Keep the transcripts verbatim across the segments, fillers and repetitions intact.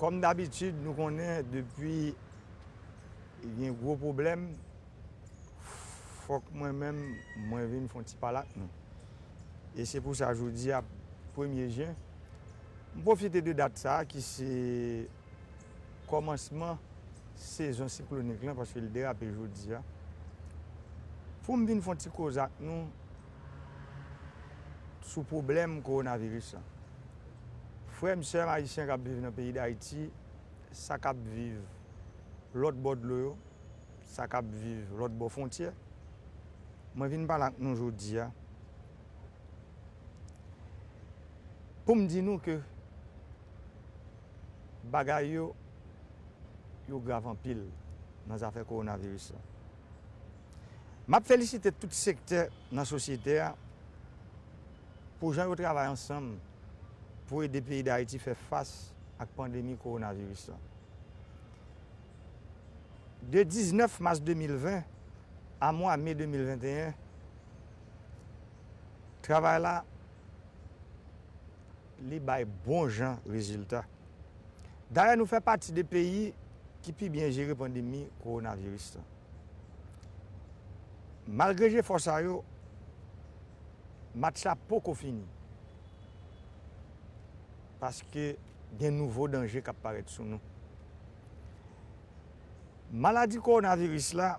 Kòm dabitid, nou konnen depi gen gwo pwoblèm, fòk mwen menm, mwen vin fè yon ti pale ak nou. E se pou sa jodi a, premye jen, m pwofite de dat sa a ki se kòmansman sezon siklonik lan, paske l derape jodi a, pou m vin fè yon ti koze ak nou sou pwoblèm kowonaviris lan. Frè m, sè m ayisyen k ap viv nan peyi Dayiti, sa k ap viv lòt bò dlo yo, sa k ap viv lòt bò fwontyè, mwen vin pale ak nou jodi a pou m di nou ke bagay yo, yo grav anpil nan zafè kowonaviris lan. M ap felisite tout sektè nan sosyete a pou jan yo travay ansanm pou ede peyi Dayiti fè fas ak pandemi kowonaviris lan. De diznèf mas de mil ven a mwa me de mil venteyen, travay la, li bay bon jan rezilta. Dayè, nou fè pati de peyi ki pi byen jere pandemi kowonaviris lan. Malgre jefò sa yo, match la poko fini. Paske gen nouvo danje k ap parèt sou nou. Maladi kowonaviris la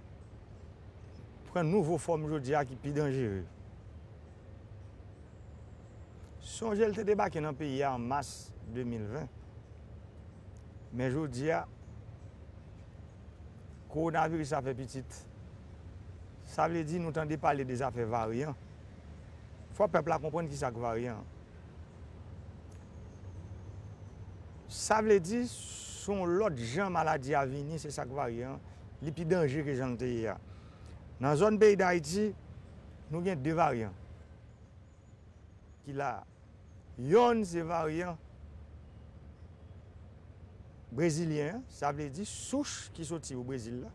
pran nouvo fòm jodi a ki pi danjere. Sonje l te debake nan peyi a an mas de mil ven. Men jodi a, kowonaviris la fè pitit. Sa vle di nou tande pale de zafè varyan. Fò pèp la konprann ki sa k varyan. Sa vle di, se yon lòt jan maladi a vini, se sa k varyan, li pi danje ke jan l te ye a. Nan zòn peyi Dayiti, nou gen de varyan ki la a. Yonn se varyan brezilyen an, sa vle di souch ki soti o Brezil la.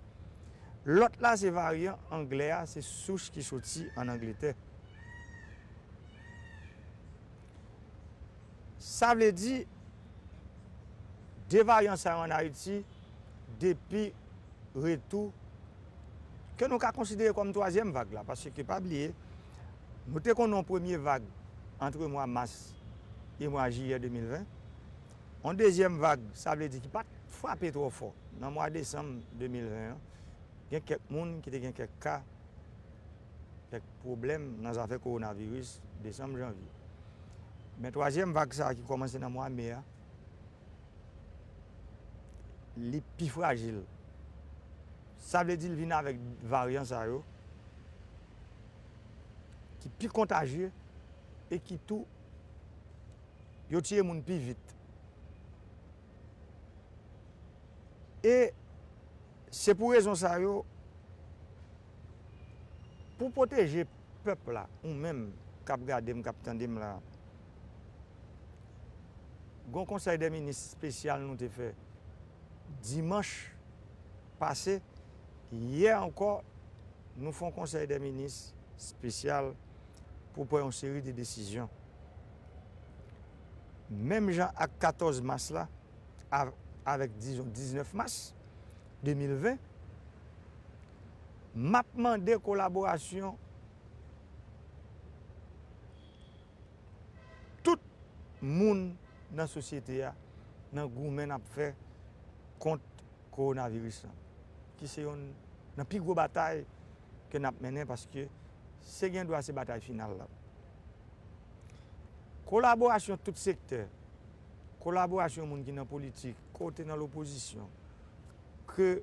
Lòt la se varyan anglè a, se souch ki soti ann Angletè. Sa vle di, de varyan sa yo ann Ayiti, depi retou, ke nou ka konsidere kòm twazyèm vag la, paske pa bliye, nou te konn yon premye vag ant mwa mas e mwa jiyè de mil ven, yon dezyèm vag, sa vle di ki pa t frape twò fò, nan mwa desanm de mil ven an, gen kèk moun ki te gen kèk ka, kèk pwoblèm nan zafè kowonaviris, desanm, janvye. Men twazyèm vag sa a ki kòmanse nan mwa me a, li pi frajil. Sa vle di l vin avèk varyan sa yo ki pi kontajye e ki tou yo tiye moun pi vit. E se pou rezon sa yo, pou pwoteje pèp la, ou menm k ap gade m, k ap tande m la, gon konsèy dè minis espesyal nou te fè dimanch pase. Yè ankò, nou fè yon konsèy dè minis espesyal pou pran yon seri de desizyon. Menm jan ak katòz mas la, av-, avèk, dizon, diznèf mas de mil ven, m ap mande kolaborasyon tout moun nan sosyete a, nan goumen n ap fè kont kowonaviris lan, ki se yonn nan pi gwo batay ke n ap mennen, paske se gendwa se batay final la. Kolaborasyon tout sektè, kolaborasyon moun ki nan politik, ke w te nan lopozisyon, ke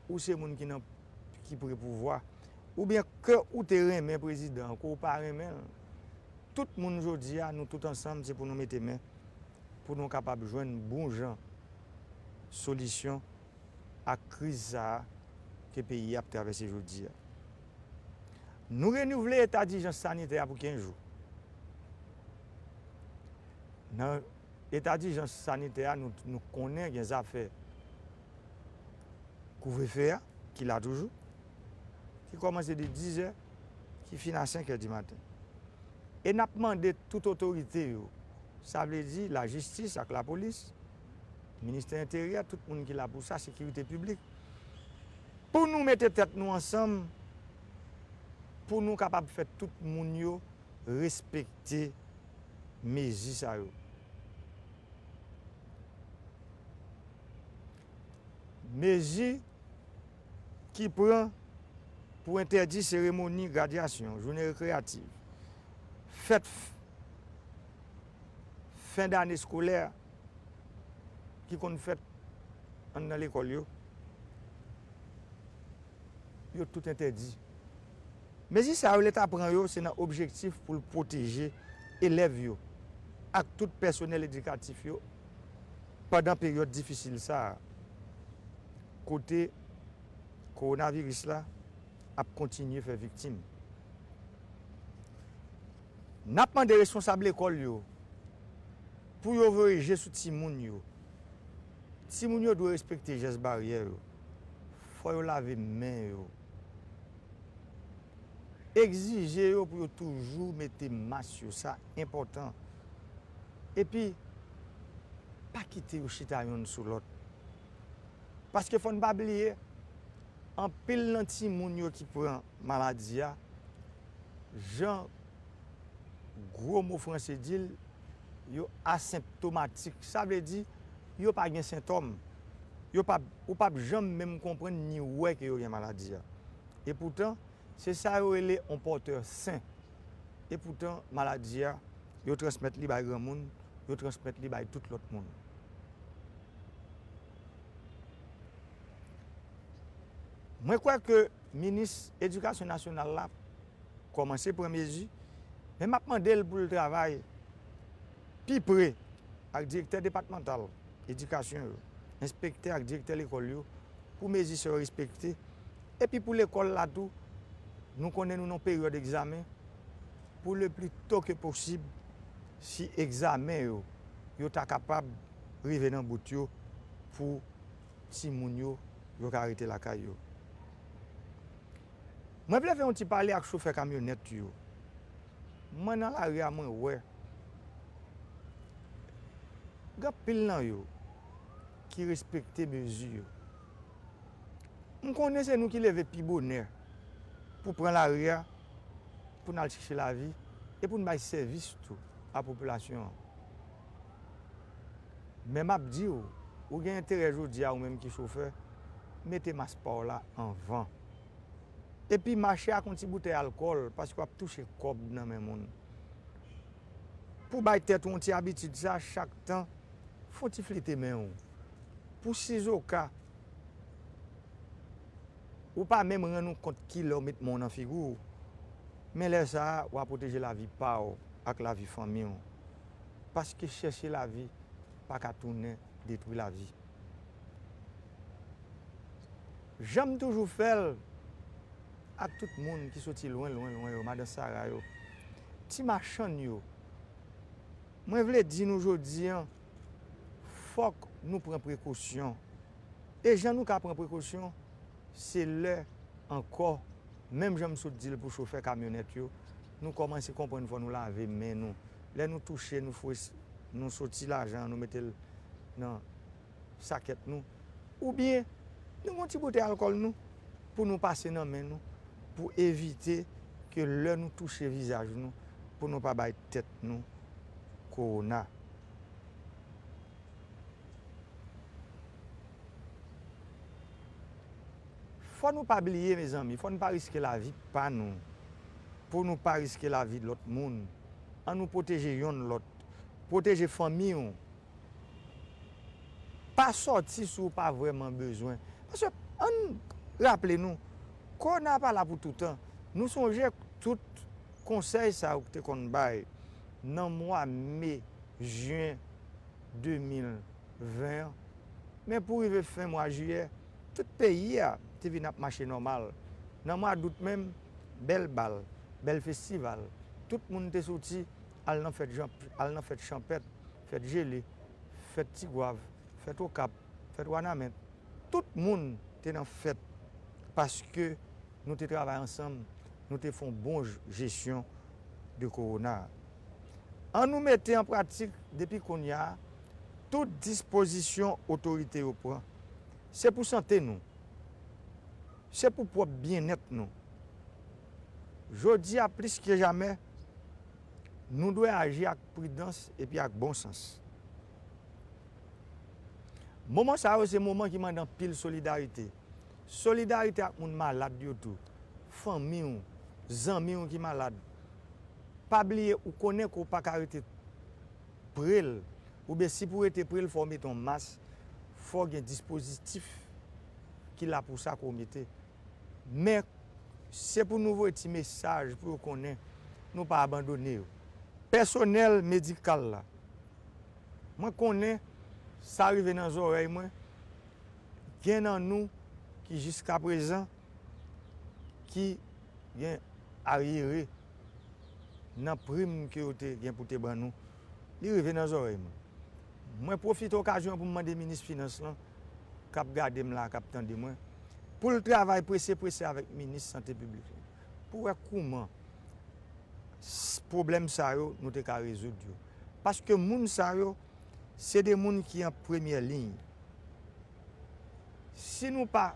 ou se moun ki nan, ki pre pouvwa, oubyen ke ou te renmen prezidan an, ke w pa renmen l, tout moun jodi a, nou tout ansanm, se pou nou mete men, pou nou kapab jwenn bon jan solisyon ak kriz sa a ke peyi a ap travèse jodi a. Nou renouvle eta dijans sanitè a pou kenz jou. Nan eta dijans sanitè a, nou, nou konnen gen zafè kouvrefe a ki la toujou, ki kòmanse de dizè, ki fin a senk è di maten. E n ap mande tout otorite yo, sa vle di lajistis ak lapolis, Ministè Enteryè, tout moun ki la pou sa, sekirite piblik, pou nou mete tèt nou ansanm, pou nou kapab fè tout moun yo respekte mezi sa yo. Mezi ki pran pou entèdi seremoni gradyasyon, jounen rekreyatif, fèt f- fen dane eskolè ki konn fèt anndan lekòl yo, yo tout entèdi. Mezi sa yo, Leta pran yo, se nan objektif pou l pwoteje elèv yo ak tout pèsonèl edikatif yo pandan peryòd difisil sa a, kote kowonaviris la ap kontinye fè viktim. N ap mande responsab lekòl yo pou yo voye je sou timoun yo. Timoun yo dwe respekte jès baryè yo. Fò yo lave men yo. Egzije yo pou yo toujou mete mas yo, sa enpòtan. Epi, pa kite yo chita yonn sou lòt. Paske fò n pa bliye, anpil nan timoun yo ki pran maladi a, jan gwo mo franse di l, yo asenptomatik. Sa vle di, yo pa gen sentòm. Yo p ap, ou p ap janm menm konprann ni wè ke yo gen maladi a. Epoutan, se sa yo rele yon pòtè sen. Epoutan, maladi a, yo transmèt li bay granmoun, yo transmèt li bay tout lòt moun. Mwen kwè ke minis edikasyon nasyonal la kòmanse pran mezi, men m ap mande l pou l travay pi pre ak direktè depatmantal edikasyon yo, enspektè ak direktè lekòl yo, pou mezi sa yo respekte. Epi pou lekòl la tou, nou konnen nou nan peryòd egzamen, pou le pli to ke posib, si egzamen yo, yo ta kapab rive nan bout yo pou timoun yo, yo ka rete lakay yo. Mwen vle fè yon ti pale ak chofè kamyonèt yo. Mwen nan lari a, mwen wè gen anpil nan yo ki respekte mezi yo. M konnen se nou ki leve pi bonè pou pran lari a, pou n al chèche lavi e pou n bay sèvis tou a popilasyon an. Men m ap di w, ou gen enterè jodi a, ou menm ki chofè, mete mas pa w la anvan. Epi mache ak yon ti boutèy alkòl, paske w ap touche kòb nan men moun. Pou bay tèt ou yon ti abitid sa, chak tan, fè yon ti flite men w. Pou sizoka ou pa menm rann ou kont kilè w met men w nan figi w, men lè sa a, w a pwoteje lavi pa w ak lavi fanmi w. Paske chèche lavi pa ka tounen detwi lavi. Jan m toujou fè l ak tout moun ki soti lwen, lwen, lwen yo, madan Sara yo, ti machann yo, mwen vle di nou jodi a, fòk nou pran prekosyon. E jan nou ka pran prekosyon, se lè ankò, menm jan m sot di l pou chofè kamyonèt yo, nou kòmanse konprann fò nou lave men nou. Lè nou touche, nou fouye, nou soti lajan an, nou mete l nan sakèt nou. Oubyen, nou gen yon ti boutèy alkòl nou, pou nou pase nan men nou, pou evite ke lè nou touche vizaj nou, pou nou pa bay tèt nou kowona. Fò nou pa bliye, mezanmi, fò n pa riske lavi pa nou, pou nou pa riske lavi lòt moun. Ann nou pwoteje yonn lòt, pwoteje fanmi w. Pa sòti si w pa vrèman bezwen. Paske, ann raple nou, kowona pa la pou toutan. Nou sonje tout konsèy sa yo ki te konn bay nan mwa me, jen de mil ven an. Men pou rive fen mwa jiyè, tout peyi a te vin ap mache nòmal. Nan mwa dout menm, bèl bal, bèl festival. Tout moun te soti al nan fèt jan, al nan fèt chanpèt, fèt jele, fèt Tigwav, fèt Okap, fèt Wanament. Tout moun te nan fèt paske nou te travay ansanm, nou te fè yon bon j-, jesyon de kowona a. Ann nou mete an pratik depi kounye a, Tout dispozisyon otorite yo pran, se pou sante nou, se pou pwòp byennèt nou. Jodi a plis ke jamè, nou dwe aji ak pridans epi ak bon sans. Moman sa yo se moman ki mande anpil solidarite. Solidarite ak moun malad yo tou. Fanmi w, zanmi w ki malad. Pa bliye ou konnen ke w pa ka rete pre l, oubyen si pou rete pre l fò w mete yon mas, fò w gen dispozitif ki la pou sa ke w mete. Men se pou nou voye ti mesaj pou yo konnen nou pa abandone yo. Pèsonèl medikal la, mwen konnen sa rive nan zòrèy mwen, gen nan nou ki jiskaprezan ki gen aryere nan prim ke yo te gen pou te ban nou, li rive nan zòrèy mwen. Mwen pwofite okazyon an pou m mande minis finans lan, k ap gade m la, k ap tande mwen, pou l travay prese prese avèk minis sante piblik lan, pou wè kouman s- pwoblèm sa yo nou te ka rezoud yo. Paske moun sa yo, se de moun ki an premyè liy. Si nou pa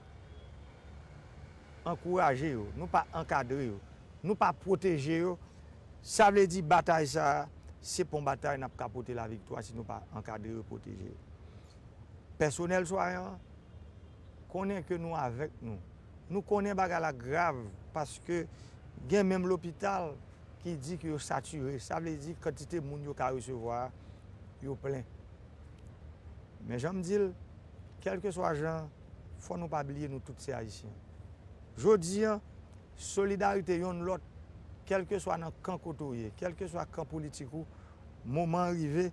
ankouraje yo, nou pa ankadre yo, nou pa pwoteje yo, sa vle di batay sa a, se pa yon batay n ap ka pote laviktwa si nou pa ankadre yo, pwoteje yo. Pèsonèl swayan an, konnen ke nou avèk nou. Nou konnen bagay la grav, paske gen menm lopital ki di ke yo satire. Sa vle di kantite moun yo ka resevwa a, yo plen. Men jan m di l, kèlkeswa jan, fò nou pa bliye nou tout se Ayisyen. Jodi a, solidarite yonn lòt, kèlkeswa nan kan kote w ye, kèlkeswa kan politik ou, moman an rive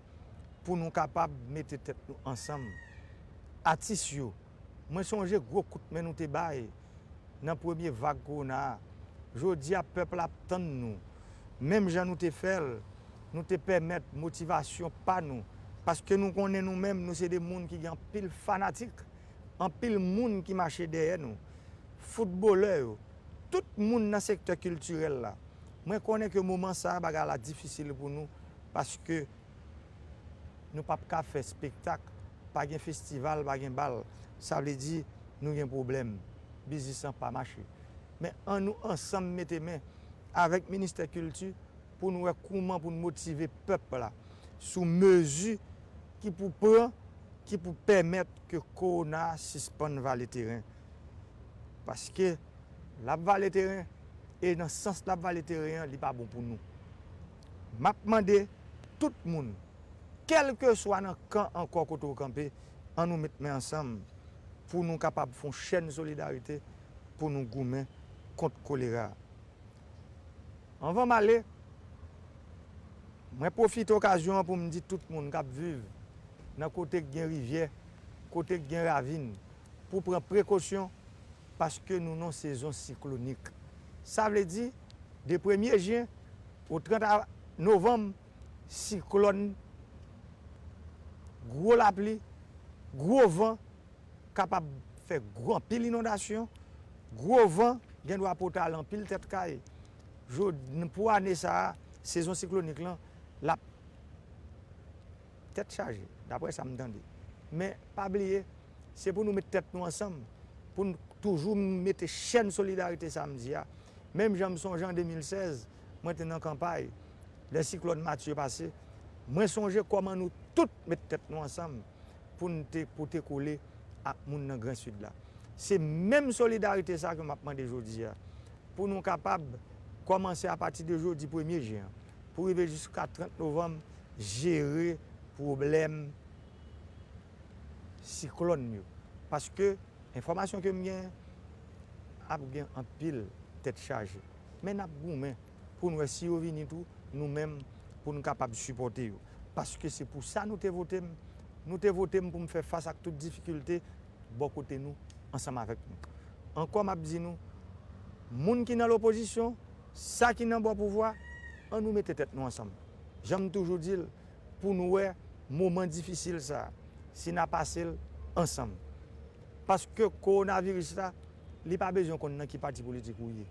pou nou kapab mete tèt nou ansanm. Atis yo, mwen sonje gwo kout men nou te bay nan premye vag kowona a. Jodi a, pèp la ap tann nou. Menm jan nou te fè l, nou te pèmèt motivasyon pa nou. Paske nou konnen nou menm, nou se de moun ki gen anpil fanatik, anpil moun ki mache dèyè nou. Foutbolè yo, tout moun nan sektè kiltirèl la. Mwen konnen ke moman sa a, bagay la difisil pou nou, paske nou p ap ka fè espektak, pa gen festival, pa gen bal. Sa vle di, nou gen pwoblèm. Biznis lan pa mache. Men ann nou ansanm mete men avèk ministè kilti pou n wè kouman pou n motive pèp la sou mezi ki pou pran, ki pou pèmèt ke kowona a sispann vale teren. Paske l ap vale teren, e nan sans l ap vale teren an, li pa bon pou nou. M ap mande tout moun, kèlkeswa nan kan ankò kote w kanpe, ann nou met men ansanm pou nou kapab fè yon chèn solidarite pou nou goumen kont kolera a. Anvan m ale, mwen pwofite okazyon an pou m di tout moun k ap viv nan kote k gen rivyè, kote k gen ravin, pou pran prekosyon, paske nou nan sezon siklonik. Sa vle di, de premye jen o trant a- novanm, siklòn, gwo lapli, gwo van, kapab fè gwo, anpil inondasyon, gwo van, gen dwa pote ale anpil tèt kay. Jodi, pou ane sa a, sezon siklonik lan, l ap tèt chaje, daprè sa m tande. Men, pa bliye, se pou nou met tèt nou ansanm, pou n toujou mete chèn solidarite sa m di a. Menm jan m sonje an de mil sèz, mwen te nan kanpay, lè siklòn Matye pase, mwen sonje kòman nou tout met tèt nou ansanm pou n te pote kole ak moun nan Gran Sid la. Se menm solidarite sa ke m ap mande jodi a, pou nou kapab kòmanse apati de jodi premye jen an, pou rive jiska trant novanm, jere pwoblèm siklòn yo. Paske enfòmasyon ke m genyen, ap gen anpil tèt chaje. Men n ap goumen pou n wè si yo vini tou, nou menm, pou n kapab sipòte yo. Paske se pou sa nou te vote m. Nou te vote m pou m fè fas ak tout difikilte bò kote nou, ansanm avèk nou. Ankò, m ap di nou, moun ki nan lopozisyon, sa ki nan bò pouvwa, ann nou mete tèt nou ansanm. Jan m toujou di l, pou n wè moman difisil sa a, si n a pase l ansanm. Paske kowonaviris la, li pa bezwen konn nan ki pati politik ou ye.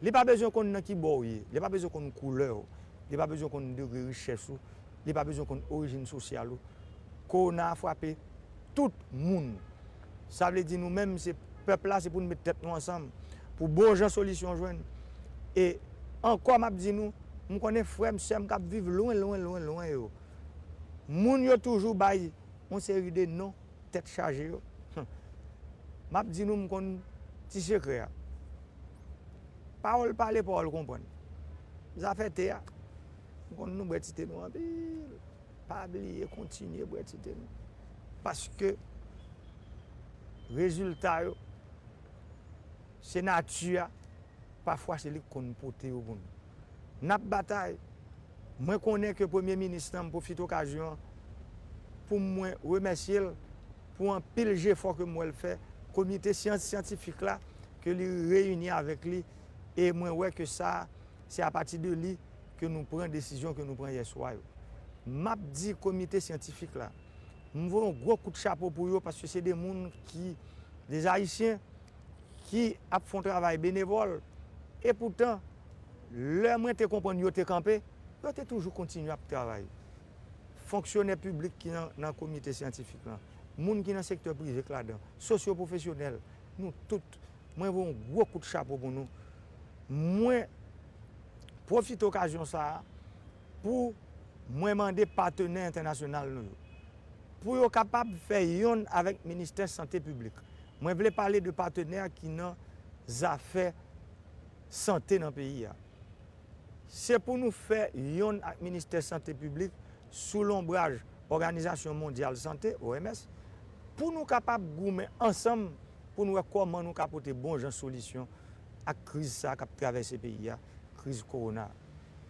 Li pa bezwen konn nan ki bò w ye. Li pa bezwen konn koulè w. Li pa bezwen konn degre richès ou. Li pa bezwen konn orijin sosyal ou. Kowona a frape tout moun. Sa vle di nou menm, se pèp la, se pou n met tèt nou ansanm pou bon jan solisyon jwenn. E ankò, m ap di nou, m konnen frè m, sè m k ap viv lwen, lwen, lwen, lwen yo, moun yo toujou bay yon seri de non tèt chaje yo. M ap di nou, m konn ti sekrè a. Pawòl pale, pawòl konprann. Zafè te a, m konn nou bwè ti te nou anpil. Pa bliye kontinye bwè ti te nou. Paske rezilta yo, se nati a, pafwa se li k konn pote yo pou nou. N ap batay. Mwen konnen ke Premye Minis lan, m pwofite okazyon an pou mwen remèsye l pou anpil jefò ke m wè l fè. Komite syans syantifik la, ke li reyini avèk li, e mwen wè ke sa, se apati de li ke nou pran desizyon ke nou pran yè swa yo. M ap di komite syantifik la, m voye yon gwo kout chapo pou yo, paske se de moun ki, de Ayisyen, ki ap fè yon travay benevòl. E poutan, lè mwen te konprann yo te kanpe, yo te toujou kontinye ap travay. Fonksyonè piblik ki nan, nan komite syantifik lan, moun ki nan sektè prive k ladan, sosyo-pwofesyonèl, nou tout, mwen voye yon gwo kout chapo pou nou. Mwen pwofite okazyon sa a pou mwen mande patenè entènasyonal nou yo, pou yo kapab fè yonn avèk Ministè Sante Piblik. Mwen vle pale de patenè ki nan zafè sante nan peyi a. Se pou nou fè yonn ak Ministè Sante Piblik sou lonbraj Òganizasyon Mondyal Sante, O M S, pou nou kapab goumen ansanm pou n wè kòman nou ka pote bon jan solisyon ak kriz sa a k ap travèse peyi a, kriz kowona.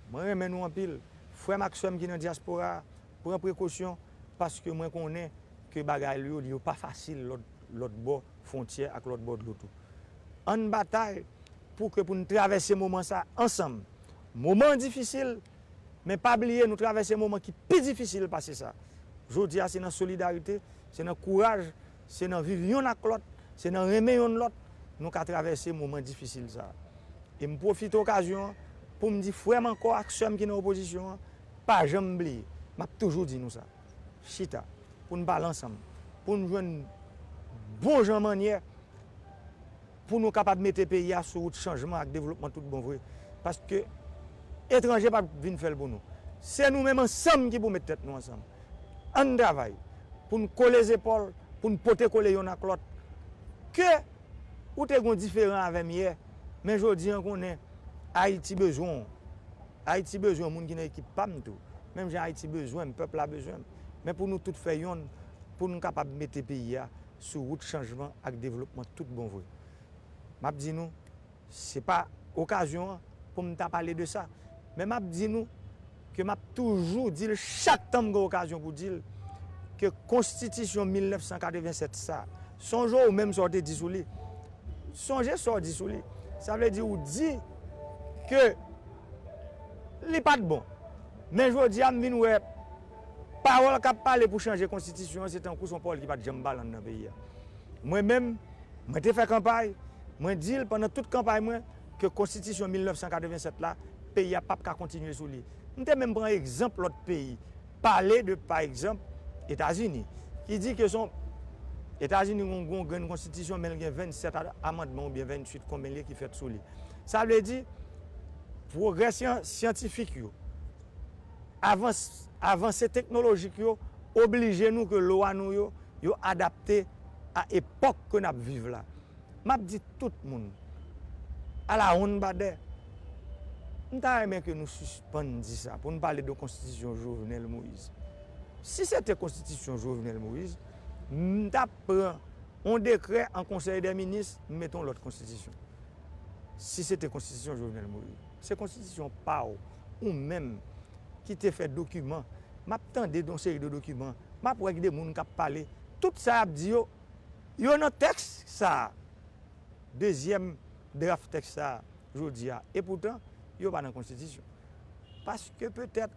Mwen renmen nou anpil. Frè m ak sè m ki nan dyaspora a, pran prekosyon, paske mwen konnen ke bagay yo, yo pa fasil lòt, lòt bò fwontyè ak lòt bò dlo tou. Ann batay pou ke pou n travèse moman sa ansanm. Moman an difisil, men pa bliye nou travèse moman ki pi difisil pase sa. Jodi a, se nan solidarite, se nan kouraj, se nan viv yonn ak lòt, se nan renmen yonn lòt, nou ka travèse moman difisil sa a. E m pwofite okazyon an pou m di frè m ankò ak sè m ki nan opozisyon an, pa janm bliye. M ap toujou di nou sa. Chita, pou n pale ansanm, pou n jwenn bon jan mannyè pou nou kapab mete peyi a sou wout chanjman ak devlopman tout bon vre. Paske etranje p ap vin fè l pou nou. Se nou menm ansanm ki pou met tèt nou ansanm. Ann travay pou n kole zepòl, pou n pote kole yonn ak lòt. Ke ou te gen yon diferan avè m yè, men jodi an konnen Ayiti bezwen w. Ayiti bezwen moun ki nan ekip pa m tou. Menm jan Ayiti bezwen m, pèp la bezwen m. Men pou nou tout fè yonn, pou nou kapab mete peyi a sou wout chanjman ak devlopman tout bon vre. M ap di nou, se pa okazyon an pou m ta pale de sa. Men m ap di nou ke m ap toujou di l chak tan m gen okazyon pou di l, ke konstitisyon mil nèf san katrevennsèt sa, sonje w menm sa w te di sou li. Sonje sa w di sou li. Sa vle di ou di ke li pa t bon. Men jodi a m vin wè pawòl k ap pale pou chanje konstitisyon an, se tankou se yon pawòl ki pa t janm pale anndan peyi a. Mwen menm, mwen te fè kanpay, mwen di l pandan tout kanpay mwen ke konstitisyon mil nèf san katrevennsèt la, peyi a p ap ka kontinye sou li. M te menm pran egzanp lòt peyi, pale de, pa egzanp, Etazini, ki di ke se yon, Etazini gen yon grenn konstitisyon, men l gen vennsèt a-, amandman oubyen venntuit, konbyen l ye, ki fèt sou li. Sa vle di, pwogrè syan-, syantifik yo, avans-, avanse teknolojik yo oblije nou ke lwa nou yo, yo adapte a epòk ke n ap viv la. M ap di tout moun, ala wonn badè, m ta renmen ke nou sispann di sa, pou n pale de konstitisyon Jovenel Moïse. Si se te konstitisyon Jovenel Moïse, m t ap pran yon dekrè an konsèy dè minis, m mete yon lòt konstitisyon. Si se te konstitisyon Jovenel Moïse, se konstitisyon pa w, ou menm, ki te fè dokiman. M ap tande yon seri de dokiman. M ap wè de moun k ap pale. Tout sa y ap di yo, yo nan tèks sa a. Dezyèm draf tèks sa a, jodi a. E poutan, yo pa nan konstitisyon. Paske petèt,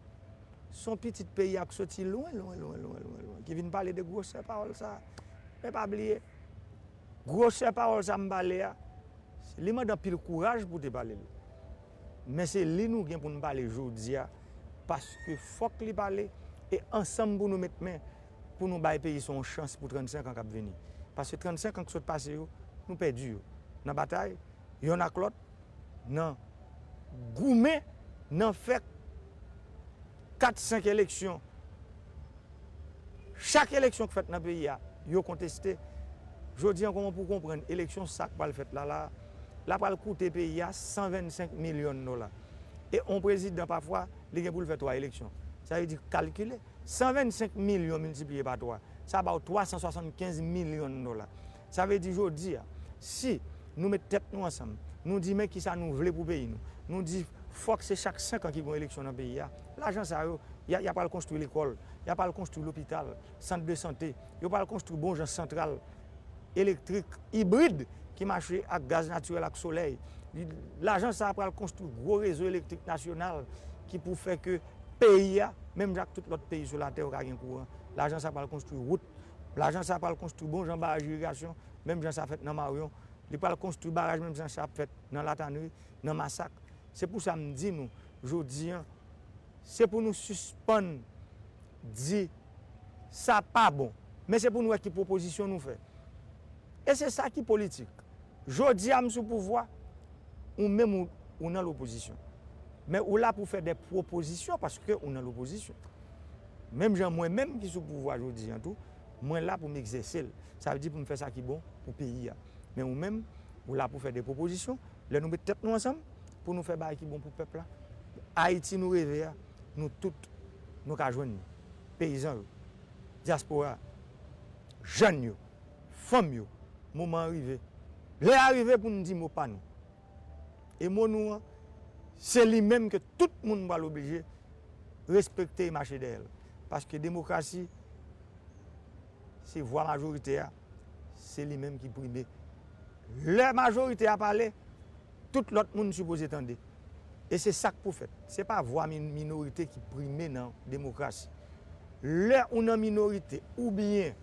se yon pitit peyi a k soti lwen, lwen, lwen, lwen, lwen, lwen, ki vin pale de gwosè pawòl sa a. Men pa bliye, gwosè pawòl sa a m pale a, li mande anpil kouraj pou te pale l. Men se li nou gen pou n pale jodi a, paske fòk li pale, e ansanm pou nou met men. pou nou bay peyi sa yon chans pou trannsenk an k ap vini. Paske trannsenk an k sot pase yo, nou pèdi yo. Nan batay, yonn ak lòt, nan goumen, nan fè kat, senk eleksyon. Chak eleksyon k fèt nan peyi a, yo konteste. Jodi an, kòman pou w konprann eleksyon sa k pral fèt la la, la pral koute peyi a san vennsenk milyon dola. E yon prezidan, pafwa, li gen pou l fè twa eleksyon. Sa vle di, kalkile, san vennsenk milyon miltipliye pa twa, sa ba w twa san swasannkenz milyon dola. Sa vle di, jodi a, si nou met tèt nou ansanm, nou di men kisa nou vle pou peyi nou, nou di fòk se chak senk an ki gen yon eleksyon nan peyi a, lajan sa yo, y a, y a pral konstwi lekòl, y a pral konstwi lopital, sant de sante, yo pral konstwi bon jan santral elektrik ibrid ki mache ak gaz natirèl ak solèy. Lajan sa a pral konstwi gwo rezo elektrik nasyonal ki pou fè ke peyi a, menm jan ak tout lòt peyi sou latè, yo ka gen kouran. Lajan sa a pral konstwi wout. Lajan sa a pral konstwi bon jan baraj irigasyon, menm jan sa fèt nan Maryon. Li pral konstwi baraj menm jan sa ap fèt nan Latanri, nan Masak. Se pou sa m di nou, jodi an, se pou nou sispann di sa pa bon. Men se pou nou wè ki pwopozisyon nou fè. E se sa ki politik. Jodi a m sou pouvwa, ou menm ou, ou nan lopozisyon. Men ou la pou fè de pwopozisyon paske ou nan lopozisyon. Menm jan mwen menm ki sou pouvwa jodi an tou, mwen la pou m egzèse l. Sa vle di pou m fè sa ki bon pou peyi a. Men ou menm, ou la pou fè de pwopozisyon. Lè nou met tèt nou ansanm pou nou fè bagay ki bon pou pèp la, Ayiti nou reve a, nou tout, nou ka jwenn li. Peyizan yo, dyaspora, jèn yo, fanm yo, moman an rive. Lè a rive pou n di mo pa nou. E mo nou an, se li menm ke tout moun pral oblije respekte e mache dèyè l. Paske demokrasi, se vwa majorite a, se li menm ki prime. Lè majorite a pale, tout lòt moun sipoze tande. E se sa k pou fèt. Se pa vwa min-, minorite ki prime nan demokrasi. Lè ou nan minorite oubyen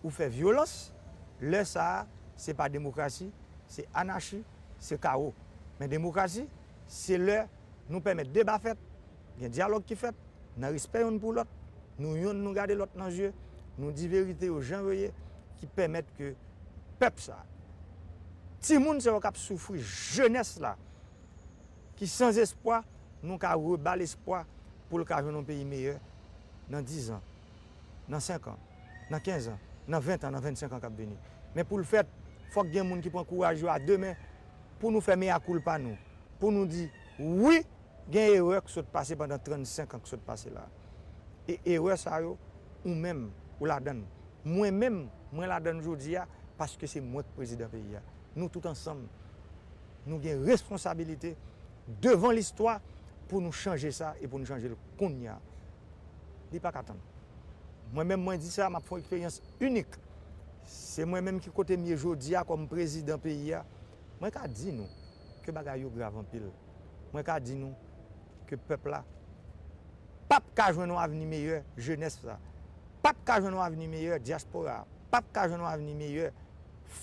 ou fè vyolans, lè sa a, se pa demokrasi, se anachi, se kawo. Men demokrasi, se lè nou pèmèt deba fèt, gen dyalòg ki fèt, nan respè yonn pou lòt, nou yonn nou gade lòt nan zye, nou di verite yo jan yo ye, ki pèmèt ke pèp sa, timoun sa yo k ap soufri, jenès la, ki san espwa, nou ka reba lespwa pou l ka jwenn yon peyi meyè nan diz an, nan senk an, nan kenz an, nan ven an, nan vennsenk an k ap vini. Men pou l fèt, fòk gen moun ki pran kouraj yo a de men pou nou fè meyakoulpa nou, pou nou di, wi, gen erè k sot pase pandan trannsenk an k sot pase la. E erè sa yo, ou menm, ou ladann. Mwen menm, mwen ladann jodi a, paske se mwen k prezidan peyi a. Nou tout ansanm, nou gen responsabilite devan listwa pou nou chanje sa e pou nou chanje l kounye a. Li pa ka tann. Mwen menm, mwen di sa, m ap fè yon eksperyans inik. Se mwen menm ki kote m ye jodi a kòm prezidan peyi a. Mwen ka di nou ke bagay yo grav anpil. Mwen ka di nou ke pèp la p ap ka jwenn yon avni meyè, jenès la p ap ka jwenn yon avni meyè, dyaspora a p ap ka jwenn yon avni meyè,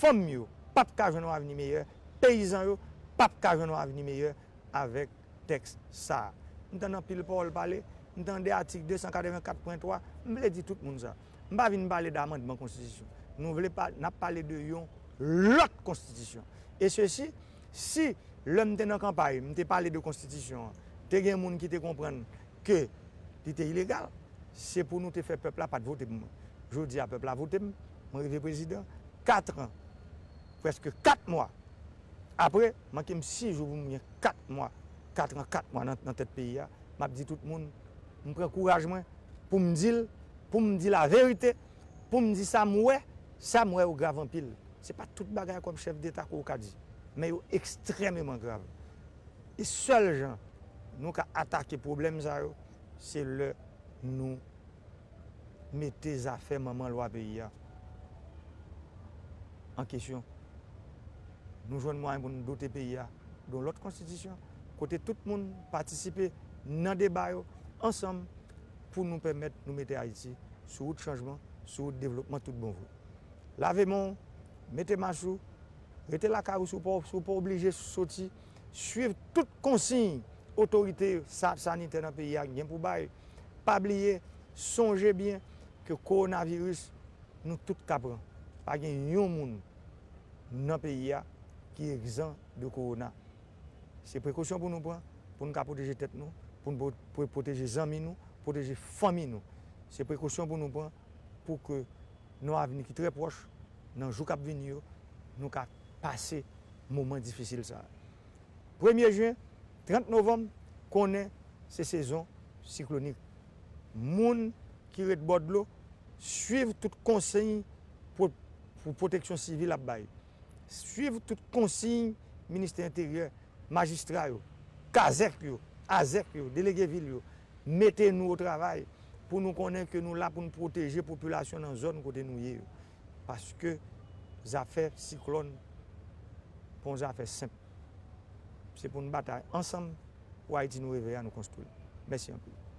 fanm yo p ap ka jwenn yon avni meyè, peyizan yo p ap ka jwenn yon avni meyè avèk tèks sa a. M tande anpil pawòl pale, m tande atik de san katrevenkat pwen twa, m vle di tout moun sa. M pa vin pale d amandman konstitisyon. Nou vle pa, n ap pale de yon lòt konstitisyon. E sesi, si lè m te nan kanpay, m te pale de konstitisyon an, te gen moun ki te konprann ke li te ilegal, se pou nou te fè pèp la pa t vote pou mwen. Jodi a, pèp la vote m, mwen rive prezidan, kat an, prèske kat mwa apre, manke m sis jou pou m gen kat mwa, kat an, kat mwa nan, nan tèt peyi a, m ap di tout moun, m pran kouraj mwen pou m di l, pou m di laverite, pou m di sa m wè, sa m wè yo grav anpil. Se pa tout bagay kòm chèf deta ke w ka di, men yo ekstrèmeman grav. E sèl jan nou ka atake pwoblèm sa yo, se lè nou mete zafè manman lwa peyi a an kesyon. Nou jwenn mwayen pou nou dote peyi a de yon lòt konstitisyon, kote tout moun patisipe nan deba yo ansanm pou nou pèmèt nou mete Ayiti sou wout chanjman, sou wout devlopman tout bon vre. Lave men w, mete mas ou, rete lakay ou si w pa, si w pa oblije soti, swiv tout konsiy otorite sa-, sanitè nan peyi a gen pou bay. Pa bliye, sonje byen Ke kowonaviris, nou tout ka pran. Pa gen yon moun nan peyi a ki egzan de kowona. Se prekosyon pou nou pran, pou nou ka pwoteje tèt nou, pou nou pwo-, pwo-, pwoteje zanmi nou, pwoteje fanmi nou. Se prekosyon pou nou pran pou ke nan avni ki trè pwòch, nan jou k ap vini yo, nou ka pase moman difisil sa a. Premye jen, trant novanm, konnen se sezon siklonik. Moun ki ret bò dlo, swiv tout konsiy pou, pou pwoteksyon sivil ap bay. Swiv tout konsiy Ministè Enteryè, majistra yo, kazèk yo, azèk yo, delege vil yo. Mete nou o travay pou nou konnen ke nou la pou nou pwoteje popilasyon nan zòn kote nou ye yo. Paske zafè siklòn pa yon zafè senp. Se pou nou batay ansanm pou Ayiti nou reve a nou konstwi l. Mèsi anpil.